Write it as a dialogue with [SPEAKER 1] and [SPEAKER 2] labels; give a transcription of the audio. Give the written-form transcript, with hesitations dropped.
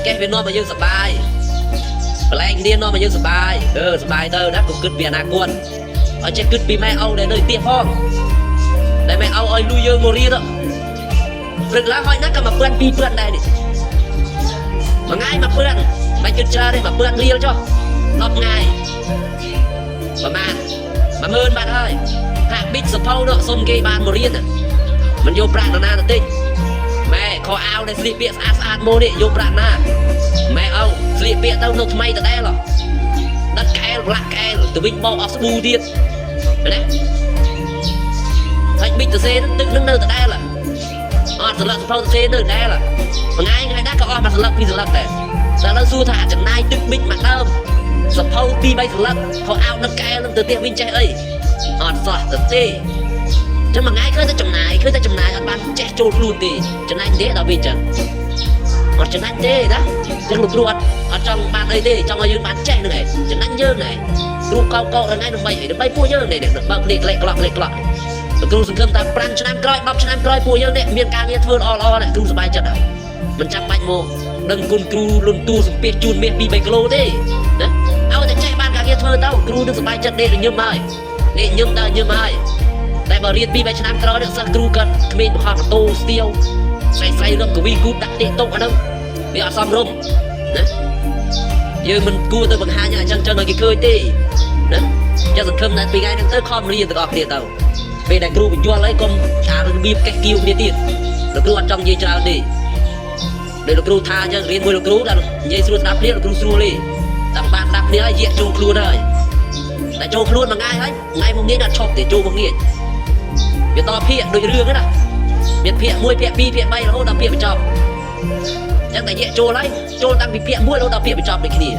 [SPEAKER 1] កេះវានាំឲ្យយើងសប្បាយ ប្លែងគ្នានាំឲ្យយើងសប្បាយអឺសប្បាយទៅណាកុំគិតពីអនាគតឲ្យចេះគិតពីម៉ែឪដែលនៅផ្ទះផងដែលម៉ែឪឲ្យលុយយើងមករៀនព្រឹកឡើងហើយណាក៏មកពាន់ពីរពាន់ដែរនេះមួយថ្ងៃមកពាន់មិនគិតច្រើនទេមកពាន់រៀលចុះ10ថ្ងៃប្រហែល10000បាត់ហើយហាក់ប៊ិចសភៅនោះសុំគេបានមករៀនមិនយកប្រាក់នរណាទៅទិញម៉ែខោអាវដែលស្លៀកពាក់ស្អាតស្អាតមកនេះយកប្រាក់ណាម៉ែឪស្លៀកពាក់ទៅនៅថ្មីដដែលហ៎ដិតកែលប្រឡាក់កែលទៅវិញបោកអស់ស្ប៊ូទៀតណាហើយប៊ិចទៅសេទឹកនឹងនៅដដែលអត់ស្លឹកសភៅទៅសេនៅដដែលមួយថ្ងៃថ្ងៃណាក៏អស់មួយស្លឹកពីរស្លឹកដែរតែឥឡូវសួរថាចំណាយទឹកប៊ិចមួយដើមសភៅពីរបីស្លឹកខោអាវនឹងកែលនឹងទៅផ្ទះវិញចេះអីអត់សោះទៅទេចឹងមួយថ្ងៃឃើញតែចំណាយឃើញតែចំណាយអត់បានចេះចូលខ្លួនទេចំណាយទេដល់វិញចឹងអត់ចំណាញ់ទេណាចឹងលោកគ្រូអត់អត់ចង់បានអីទេចង់ឲ្យយើងបានចេះហ្នឹងឯងចំណាញ់យើងហ្នឹងឯងគ្រូកោកកថ្ងៃដើម្បីអីដើម្បីពួកយើងនេះបើកភ្នែកក្លែកក្លក់ក្លែកក្លក់លោកគ្រូសង្ឃឹមថា5ឆ្នាំក្រោយ10ឆ្នាំក្រោយពួកយើងនេះមានការងារធ្វើល្អល្អនេះគ្រូសប្បាយចិត្តហើយមិនចាំបាច់មកដឹងគុណគ្រូលុនទូសំពះជូនមាស2 3គីឡូទេណាឲ្យតែចេះបានការងារធ្វើទៅគ្រូនឹងសប្បាយចិត្តដេកញឹមហើយនេះញឹមដល់ញឹមហើយតែបើរៀន2 3ឆ្នាំក្រោយនេះសិស្សគ្រូគាត់ក្មេងបង្ហោះម៉ូតូស្ទៀវស្រីស្រីរកកវីគូដាក់តិកតុកអាហ្នឹងវាអត់សមរម្យណាយើងមិនគួរទៅបង្ហាញអញ្ចឹងចឹងឲ្យគេឃើញទេណាចឹងសង្ឃឹមថាពីថ្ងៃហ្នឹងទៅខំរៀនទាំងអស់គ្នាទៅពេលដែលគ្រូបញ្យល់អីកុំអារបៀបកេះគៀវគ្នាទៀតលោកគ្រូអត់ចង់និយាយច្រើនទេដោយលោកគ្រូថាអញ្ចឹងរៀនមួយលោកគ្រូដល់និយាយស្រួលស្ដាប់គ្នាលោកគ្រូស្រួលទេតែបានស្ដាប់គ្នាហើយយកចូលខ្លួនហើយតែចូលខ្លួនមួយថ្ងៃហើយថ្ងៃមកងាយអត់ឈប់ទេចូលមកងាយវាតភាកដូចរឿងហ្នឹងណាមានភាក1ភាក2ភាក3រហូតដល់ភាកបញ្ចប់អញ្ចឹងតែយកចូលហើយចូលតាំងពីភាក1រហូតដល់ភាកបញ្ចប់ដូចគ្នា